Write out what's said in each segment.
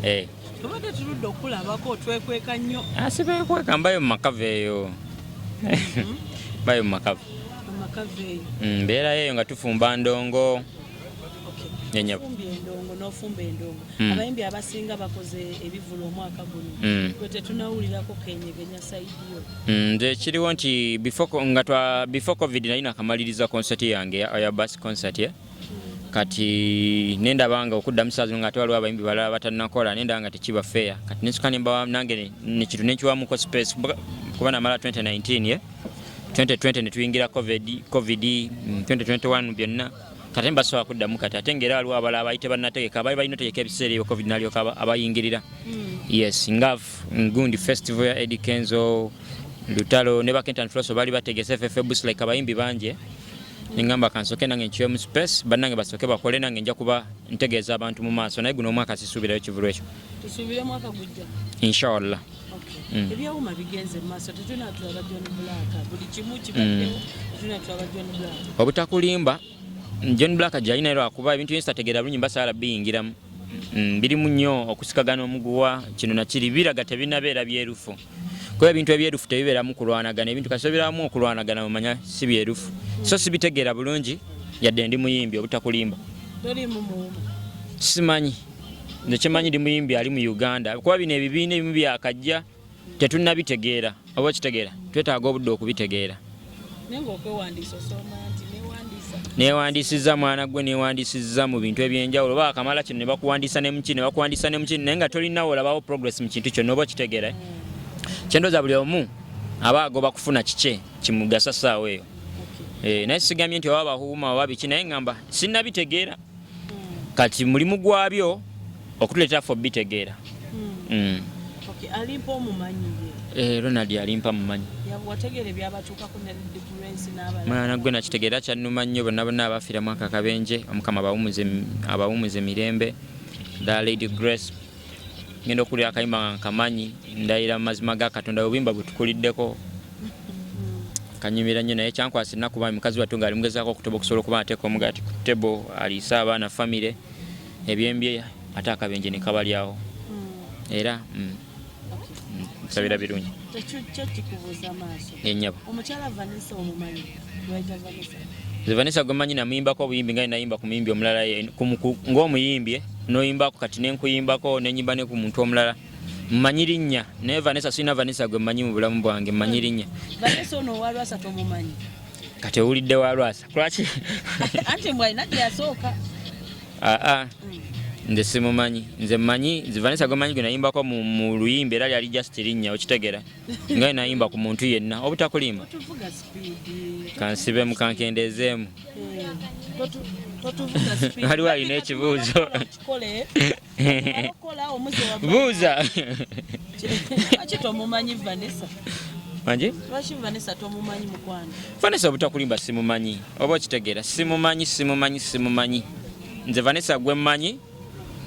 Eh. Tubadde tuludde okukulabako, twekweka nnyo. Asibekweka, mbayo mu makava eyo. Mbayo mu makava. Amakava eyo. Mbeerayo eyo nga tufumba ndongo. Nyenyabo. Ofumbye endongo n'ofumba endongo. Abayimbi abasinga bakoze ebivvulu omwaka guno. Gwe tetunawulirako kenyegenya side yo. Nze ekiriwo nti before nga twa before COVID nali nakamaliriza concert yange ya bus concert, eh? Kati nendaba nga okuddamu saa zino nga ate waliwo abayimbi balala batannakola, nendaba nga tekiba fair. Kati nensuka nembawa nange nekintu nenkiwamuko space kuba namala 2019, ye 2020 netuyingira COVID, 2021 byonna. Kati mbasobola kuddamu kati, ate ngaera waliwo abalala abaali tebannategeka, abaali balina otegeka ebiseera ebyo COVID nalyoka abayingirira. Yes, nga gundi festival ya Eddie Kenzo, Lutalo ne Bakentan Flosso baali bategese FFA Bus, like abayimbi bangi. Nengamba kansoke nange nkiwemu space, bannange basooke bakole, nange nja kuba ntegeeza abantu mu maaso. Naye guno omwaka sisuubirayo kivulu ekyo. Tusuubire mwaka gujja. Inshallah. Okay. Ebyawuma bigenze mu maaso, tetulina tulaba John Black, buli kimu kibaddewo, tetulina tulaba John Black. Obutakulimba, John Black gyalina lwakuba ebintu byensitategeera bulungi, mbasaala biyingiramu. Birimu nnyo okusikagana omuguwa, kino nakiri biraga tebinabeera byerufu, kuba ebintu ebyerufu tebibeeramu kulwanagana. Ebintu kasi obiramu okulwanagana, omanya si byerufu. So sibitegeera bulungi yadde ndi muyimbi, obutakulimba. Toliimu muwuma? Simanyi, nze kyemanyi ndi muyimbi ali mu Uganda, kuba bino ebibiina ebimu byakajja tetunnabitegeera. Oba okitegeera, twetaaga obudde okubitegeera. Naye ng'okwewandiisa osoma nti newandiisa? Newandiisizza, mwana gwe, newandiisizza mu bintu ebyenjawulo. Oba akamala kino ne bakuwandiisa ne muki, ne bakuwandiisa ne muki, naye nga tolinawo olabawo progress mu kintu kyonna. Oba okitegeera, eh? Kyendooza buli omu aba agoba kufuna kikye kimugasa saawa eyo. Naye sigambye nti oba bahuuma oba biki, naye ngamba sinnabitegeera. Kati mulimu gwabyo okutuleetera ffe obitegeera. Okay, Alimpa omumanyi ye? Eh, Ronald Alimpa mumanyi. Wategeera ebyabatuukako ne Grace n'abalala? Mwana gwe, nakitegeera, kyannuma nnyo. Bonna bonna abafiiramu ako akabenje, Omukama abawumuze mirembe. Ddala Lady Grace, ngenda okuwulira akayimba nga nkamanyi, ndayira mu mazima ga Katonda, obuyimba bwe tukuliddeko kanyumira nnyo. Naye kyankwasa ennaku bambi, mukazi wattu ng'ali mugezaako okutoba okusobola okuba ateeka omugaati ku table, aliise abaana, famire ebyembye, ate akabenje ne kabalyawo. Era nsabira birungi. Tekyo kikubuuza maaso. Ennyabo. Omukyala Vanessa omumanyi? Lwaita Vanessa. Nze Vanessa gwemanyi namuyimbako obuyimbi nga nayimba ku muyimbi omulala ng'omuyimbi, noyimbako kati nenkuyimbako, nenyimba ne ku muntu omulala. Mmanyi linnya, naye Vanessa sirina Vanessa gwe mmanyi mu bulamu bwange, mmanyi linnya. Vanessa ono owa Lwasa tomumanyi? Kati owulidde wa Lwasa lwaki? Anti mbw alina gye yasooka. Aa, nze simumanyi. Nze mmanyi, nze Vanessa gwe mmanyi gwe nayimbako mu luyimba, era lyali just linnya, okitegera, nga nayimba ku muntu yenna, obutakulimba. Totuvuga speed. Kansibemu, kankendeezeemu. Eh, totuvuga speed. Waliwo alina ekibuuzo. Kikole. Okola omuze wa Buuza. Lwaki tomumanyi Vanessa? Mangi? Lwaki Vanessa tomumanyi, mukwano? Vanessa obutakulimba simumanyi, oba okitegeera, simumanyi, simumanyi, simumanyi. Nze Vanessa gwe mmanyi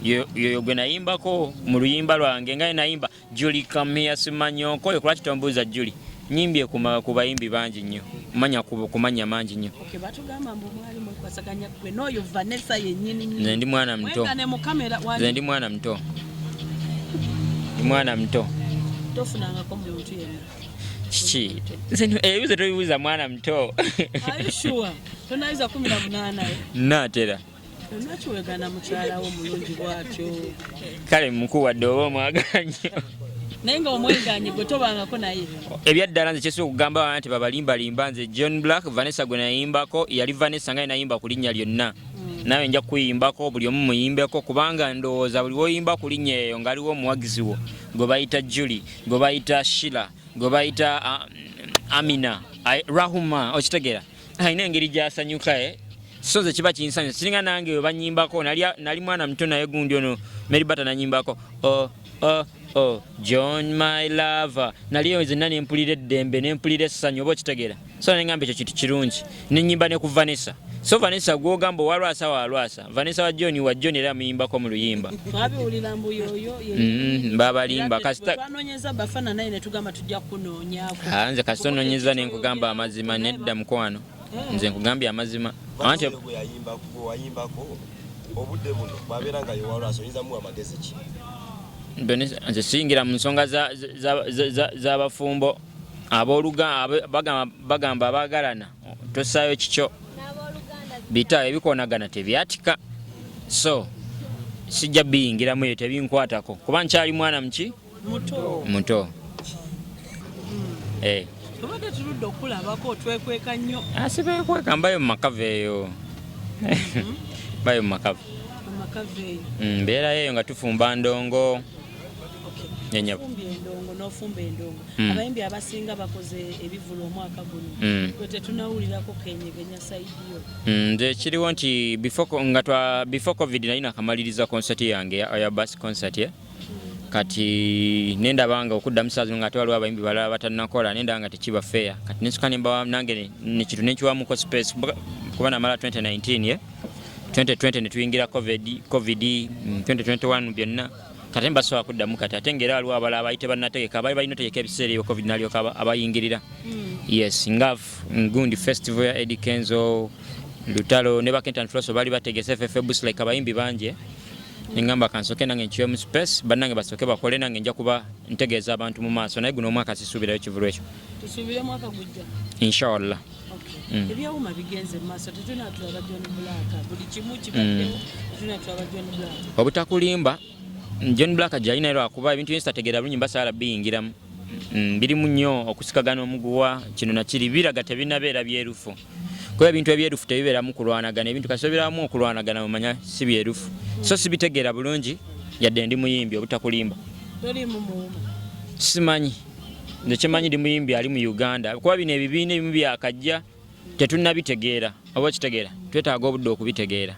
yoyo gwe nayimbako mu luyimba lwange nga nayimba "Julie come here", simanyi onkoyo. Kulwaki tombuuza Julie? Nyimbye ku bayimbi bangi nnyo, manya kumanya mangi nnyo. Okay, batugamba mbu mwali mwekwasaganya gwe n'oyo Vanessa yennyini. Nze ndi mwana muto. Mwengane mu kamera. Nze ndi mwana muto, ndi mwana muto. Tofunangako muntu yenna? Kiki? Nze ebibuuzo tobibuuza mwana muto. Are you sure? Tonayiza 18? Naatera. Lwaki wegaana mukyalawo mulungi bw'atyo? Kale mukuwadde oba omwagala nnyo. Naye nga omweganye gwe tobangako naye? Ebyaddala nze kyesobola okugamba nti babalimbalimba. Nze John Black, Vanessa gwe nayimbako yali Vanessa nga nayimba ku linnya lyonna. Nawe nja kuyimbako, buli omu muyimbeko, kubanga ndowooza buli woyimba ku linnya eyo ngaaliwo omuwagizi wo gwe bayita Julie, gwe bayita Shila, gwe bayita Amina, Rahuma, okitegeera, alina engeri gyasanyuka, eh? So nze kiba kinsanyusa, kiringa nange we banyimbako. Nali mwana muto, naye gundi ono Mary Bata nanyimbako "Oh, oh, oh, John my lover", nali zenna nempulira eddembe, nempulira essanyu, oba okitegeera. So nengamba ekyo kintu kirungi, nenyimba ne ku Vanessa. So Vanessa gwogamba owa Lwasa, wa Lwasa, Vanessa wa John, wa John, era muyimbako mu luyimba. Twabiwulira mbu yoyo. Babalimba kasita. Twanonyeza Bafana naye netugamba tujja kunoonyaako. Ah, nze kasita ononyeza nenkugamba amazima. Nedda mukwano, nze nkugambye amazima anti. Gwe wayimbako obudde buno bwabeera nga yewalwasa, oyinza muwa amagezi ki? Nze siyingira mu nsonga z'abafumbo abooluganda, bagamba abaagalana tosaayo kikyo, bita ebikonagana tebyatika, so sijja biyingiramu, eyo tebinkwatako kuba nkyali mwana muki? Muto. Muto. Eh. Tubadde tuludde okulabako, twekweka nnyo. Asibekweka, mbayo mu makava eyo, mbayo mu makava. Amakava eyo? Mbeerayo eyo nga tufumba ndongo. Nyenyabo. Ofumbye endongo n'ofumba endongo. Abayimbi abasinga bakoze ebivulu omwaka guno. Gwe tetunawulirako kenyegenya side yo. Nze kiriwo nti nga twa before COVID nali nakamaliriza concert yange ya bus concert, eh? Kati nendaba nga okuddamu saa zino nga ate waliwo abayimbi balala batannakola, nendaba nga tekiba fair. Kati nensuka nembawa nange nekintu nenkiwamuko space kuba namala 2019, ye 2020 netuyingira COVID, 2021 byonna. Kati mbasobola kuddamu kati, ate ngaera waliwo abalala abaali tebannategeka, abaali balina otegeka ebiseera ebyo COVID nalyoka abayingirira. Yes, nga gundi festival ya Eddie Kenzo, Lutalo ne Bakentan Flosso baali bategese FFA Bus, like abayimbi bangi. Nengamba kansoke nange nkiwemu space, bannange basooke bakole, nange nja kuba ntegeeza abantu mu maaso. Naye guno omwaka sisuubirayo kivulu ekyo. Tusuubire mwaka gujja. Inshallah. Ebyawuma bigenze mu maaso, tetunatulaba John Black, buli kimu kibaddewo, tetunatulaba John Black. Obutakulimba, John Black gyalina lwakuba ebintu byensitategeera bulungi mbasaala biyingiramu. Birimu nnyo okusikagana omuguwa, kino nakiri biraga tebinabeera byerufu, kuba ebintu ebyerufu tebibeeramu kulwanagana. Ebintu kasi obiramu okulwanagana, mumanya si byerufu. So sibitegeera bulungi yadde ndi muyimbi, obutakulimba. Toliimu muwuma? Simanyi, nze kimanyi ndi muyimbi ali mu Uganda, kuba bino ebibiina ebimu byakajja tetunnabitegeera, oba okitegeera, twetaaga obudde okubitegeera.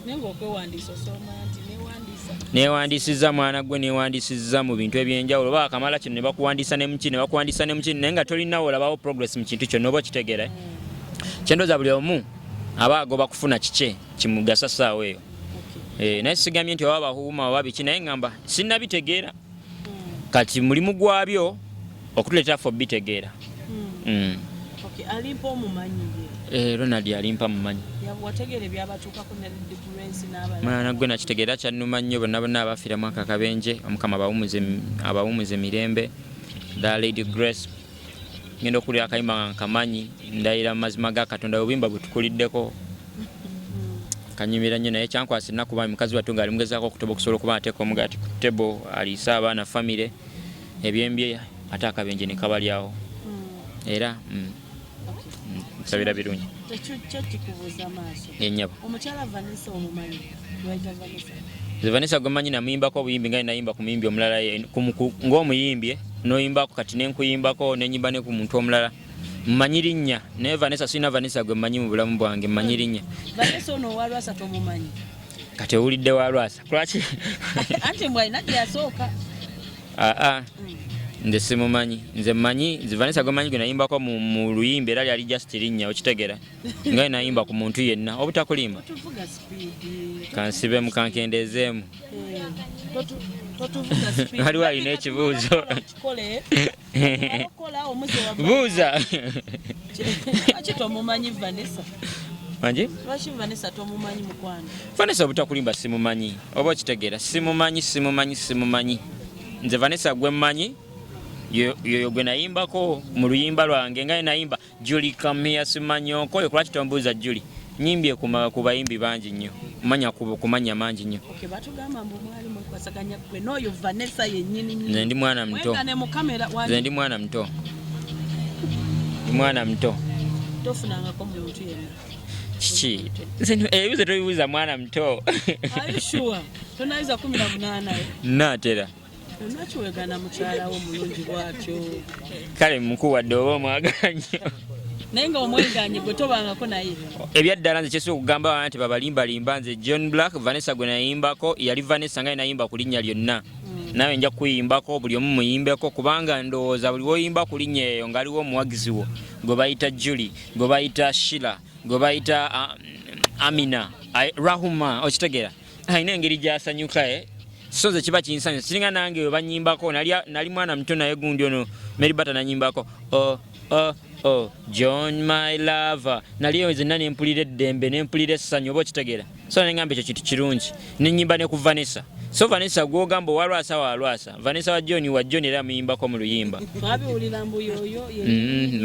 Naye ngaokwewandiisa osoma nti newandiisa? Newandiisizza, mwana gwe, newandiisizza mu bintu ebyenjawulo, oba akamala kino ne bakuwandiisa ne muki, ne bakuwandiisa ne muki, naye nga tolinawo olabawo progress mu kintu kyonna, oba okitegeera. Kyendooza buli omu aba agoba kufuna kikye kimugasa ssaawa eyo. Naye sigambye nti oba bahuuma oba biki, naye ngamba sinnabitegeera. Kati mulimu gwabyo okutuleetera ffe obitegeera. Okay, Alimpa omumanyi ye? Ronald Alimpa mumanyi. Wategeera ebyabatuukako ne Grace n'abalala? Mwana gwe, nakitegeera, kyannuma nnyo. Bonna bonna abafiiramu ako akabenje, Omukama abawumuze mirembe. Ddala Lady Grace, ngenda okuwulira akayimba nga nkamanyi, ndayira mu mazima ga Katonda, obuyimba bwe tukuliddeko kanyumira nnyo. Naye kyankwasa ennaku bambi, mukazi wattu ng'ali mugezaako okutoba okusobola okuba ateeka omugaati ku table, aliise abaana, famire ebyembye, ate akabenje ne kabalyawo. Era nsabira birungi. Tekyo kikubuuza maaso. Ennyabo. Omukyala Vanessa omumanyi? Lwaita Vanessa. Nze Vanessa gwe manyi, namuyimbako obuyimbi nga nayimba ku muyimbi omulala ng'omuyimbi noyimbako, kati nenkuyimbako, nenyimba ne ku muntu omulala. Mmanyi linnya, naye Vanessa sirina Vanessa gwe mmanyi mu bulamu bwange, mmanyi linnya. Vanessa ono owa Lwasa tomumanyi? Kati owulidde wa Lwasa lwaki? Anti mbw alina gye yasooka. Aa, nze simumanyi. Nze mmanyi, nze Vanessa gwe mmanyi gwe nayimbako mu luyimba, era lyali just linnya, okitegera, nga nayimba ku muntu yenna, obutakulimba. Totuvuga speed. Kansibemu, kankendeezeemu. Totuvuga speed. Waliwo alina ekibuuzo. Kikole. Okola omuze wa Buuza. Lwaki tomumanyi Vanessa? Mangi? Lwaki Vanessa tomumanyi, mukwano? Vanessa obutakulimba simumanyi, oba okitegeera, simumanyi, simumanyi, simumanyi. Nze Vanessa gwe mmanyi yoyo gwe nayimbako mu luyimba lwange, nga nayimba "Julie come here", simanyi okoyo. Lwaki tombuuza Julie? Nyimbye ku bayimbi bangi nnyo, manya kumanya mangi nnyo. Okay, batugamba mbu mwali mwekwasaganya gwe n'oyo Vanessa yennyini. Nze ndi mwana muto. Mwengane mu kamera. Nze ndi mwana muto, ndi mwana muto. Tofunangako muntu yenna? Kiki? Nze ebibuuzo tobibuuza mwana muto. Are you sure? Tonayiza 18? Naatera. Lwaki wegaana mukyala wo mulungi bw'atyo? Kale mukuwadde oba omwagala nnyo. Naye nga omweganye gwe tobangako naye. Ebyaddala nze kyesobola okugamba abantu nti babalimbalimba. Nze John Black, Vanessa gwe nayimbako yali Vanessa, nga nayimba ku linnya lyonna. Naawe nja kuyimbako, buli omu muyimbeko, kubanga ndowooza buli woyimba ku linnya eyo ng'aliwo omuwagizi wo gwe bayita Julie, gwe bayita Shila, gwe bayita Amina, Rahuma, okitegeera, alina engeri gy'asanyuka, eh? So nze kiba kinsanyusa, kiringa nange we banyimbako. Nali mwana muto, naye gundi ono Mary Bata nanyimbako "Oh, oh, oh, John my lover", nali zenna nempulira eddembe, nempulira essanyu, oba okitegeera. So nengamba ekyo kintu kirungi, nenyimba ne ku Vanessa. So Vanessa gwogamba owa Lwasa wa Lwasa, Vanessa wa John wa John era muyimbako mu luyimba. Twabiwulira mbu yoyo.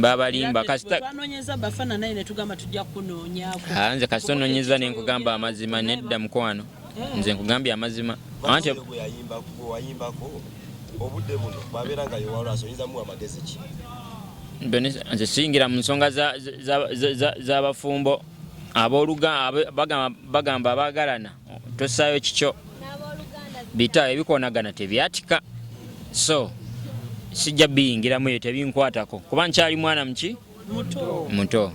Babalimba kasita twanonyeza Bafana naye ne tugamba tujja kunoonyaako. Ah, nze kasita ononyeza ne nkugamba amazima. Nedda mukwano, nze nkugambye amazima. Anti gwe wayimbako obudde buno bwabeera nga yewa Lwasa, oyinza muwa amagezi ki? Nze siyingira mu nsonga z'abafumbo abooluga bagamba abaagalana tossaayo kikyo bita ebikonagana tebyatika, so sijja biyingiramu eyo, tebinkwatako kuba nkyali mwana muki muto. Muto.